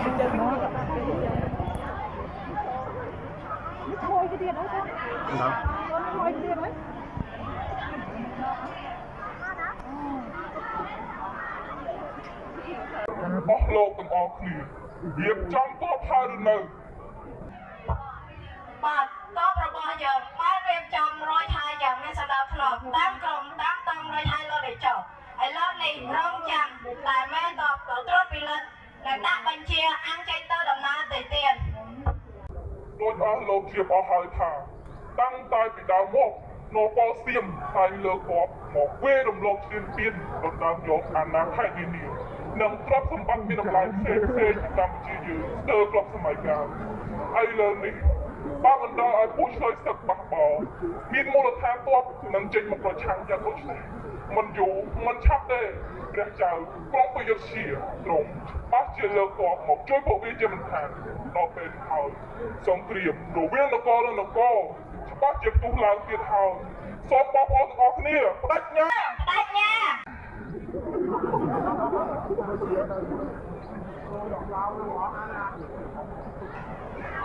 នេះថយទៅទៀតហើយ ដល់ ថយទៅទៀតហើយ អស់លោកទាំងអស់គ្នារៀបចំតបហើយឬនៅ បាទតបរបស់យើងបានរៀបចំរយហើយយ៉ាងមានសណ្ដាប់ធ្នាប់តាមក្រុមតាមតង់រយហើយលោកតេជោឥឡូវនេះរងចាំតែមេតបក៏ត្រួតពិនិត្យនិងដាក់បញ្ជាអាំងចេញទៅដំណើរទៅទៀត ដូចអស់លោកជ្រាបអស់ហើយថា តាំងតែពីដើមមកនគរសៀមតែងលើកទ័ពមកវេរំលោភឈ្លានពានដណ្ដើមយកអាណាខេត្តនានានិងទ្រព្យសម្បត្តិមានតម្លៃផ្សេងផ្សេងៗពីកម្ពុជាយើងស្ទើរគ្រប់សម័យកាលឥឡូវនេះបើបណ្ដោយឲ្យពួកឆ្លើយសឹកបះបោរមានមូលដ្ឋានទ័ពនឹងចេញមកប្រឆាំងយ៉ាងដូចនេះមិនយូរមិនឆាប់ទេព្រះចៅក្រុងប្រយុទ្ធជាទ្រង់បាសជាលើកទ័ពមកជួយពួកវាជាមិនខានដល់ពេលនេះហើយសង្គ្រាមរវាងនគរនិងនគរច្បាស់ជាផ្ទុះឡើងទៀតហើយសូមបងប្អូនទាំងអស់គ្នាបដិញ្ញា បដិញ្ញា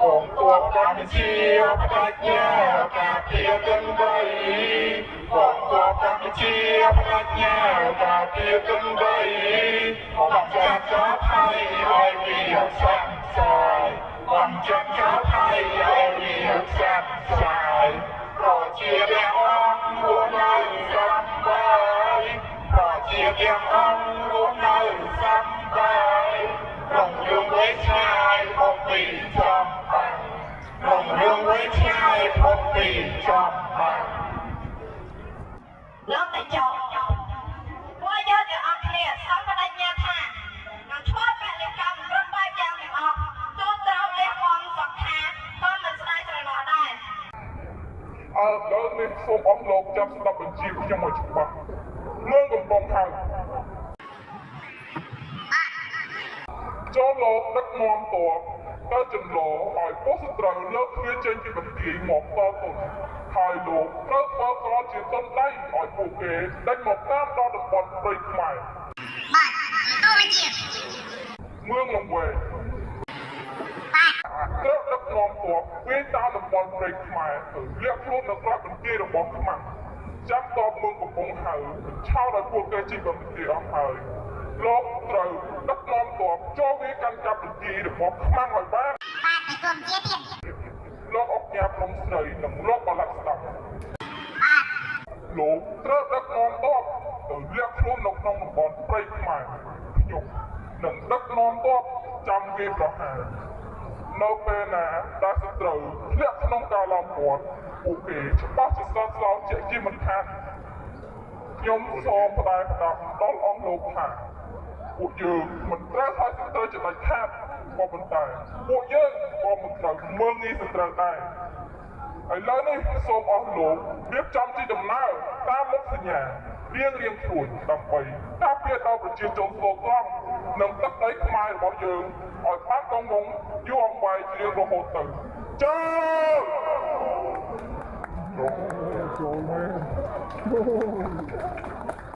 អង្គទ័ពកម្ពុជាបដិញ្ញាការពារទឹកដីអង្គទ័ពកម្ពុជាបដិញ្ញាការពារទឹកដីអង្គចាត់ចោលថៃឲ្យវាសាក់សាយអង្គចាត់ចោលថៃឲ្យវាសាក់សាយប្រជាទាំងអង្គរស់នៅសប្បាយប្រជាទាំងអង្គរស់នៅសប្បាយក្នុងរឿងវែងឆ្ងាយមកពីចំបាំងក្នុងរឿងវែងឆ្ងាយមកពីចំបាំង លោកតេជោពួកយើងទាំងអស់គ្នាសូមបដិញ្ញាថានឹងធ្វើពលិកម្មគ្រប់បែបយ៉ាងទាំងអស់ទោះត្រូវលះបង់សង្ខារក៏មិនស្ដាយស្រណោះដែរ អើដល់នេះសូមអស់លោកចាំស្ដាប់បញ្ជាខ្ញុំឲ្យច្បាស់នឹងកំពុងហៅចូលលោកដឹកនាំតបទៅចម្លងឲ្យពួកសត្រូវលើកគ្នាចេញពីបន្ទាយមកតទល់ហើយលោកត្រូវធ្វើក្រជាតុនដៃឲ្យពួកគេដេញមកតាមដល់តំបន់ព្រៃខ្មែរ បាទទទួលបញ្ជា មឿងលង្វែងត្រូវដឹកនាំទ័ពវាយតាមតំបន់ព្រៃខ្មែរទៅលាក់ខ្លួននៅក្រោយបន្ទាយរបស់ខ្មាំងចាំតបមឿងកំពង់ហៅឆោតឲ្យពួកគេជិះបន្ទាយអស់ហើយលោកត្រូវដឹកនាំទ័ពចូលវាយកាន់កាប់បន្ទាយរបស់ខ្មាំងឲ្យបាន បាទទទួលបញ្ជាទៀត លោកអុកញ៉ាព្រំស្រីនិងលោកបលាក់ស្ដាប់ បាទ លោកត្រូវដឹកនាំទ័ពទៅលាក់ខ្លួននៅក្នុងតំបន់ព្រៃខ្មែរខ្ញុំនឹងដឹកនាំទ័ពចាំវាយប្រហារនៅពេលណាដែលសត្រូវធ្លាក់ក្នុងការឡោមព័ទ្ធពួកគេច្បាស់ជាសន្សោជាជាមិនខានខ្ញុំសូមផ្ដែផ្ដាំដល់អង្គលោកថាពួកយើងមិនត្រូវឲ្យសត្រូវជាដាច់ខាតក៏ប៉ុន្តែពួកយើងក៏មិនត្រូវមើលងាយសត្រូវដែរ ឥឡូវនេះសូមអស់លោករៀបចំជាដំណើរតាមមុខសញ្ញារៀងរៀងខ្លួនដើម្បីការពារដល់ប្រជាជនស្លូតត្រង់និងទឹកដីខ្មែររបស់យើងឲ្យបានគង់វង្សយូរអង្វែងជារៀងរហូតទៅចា៎ ចូលមែន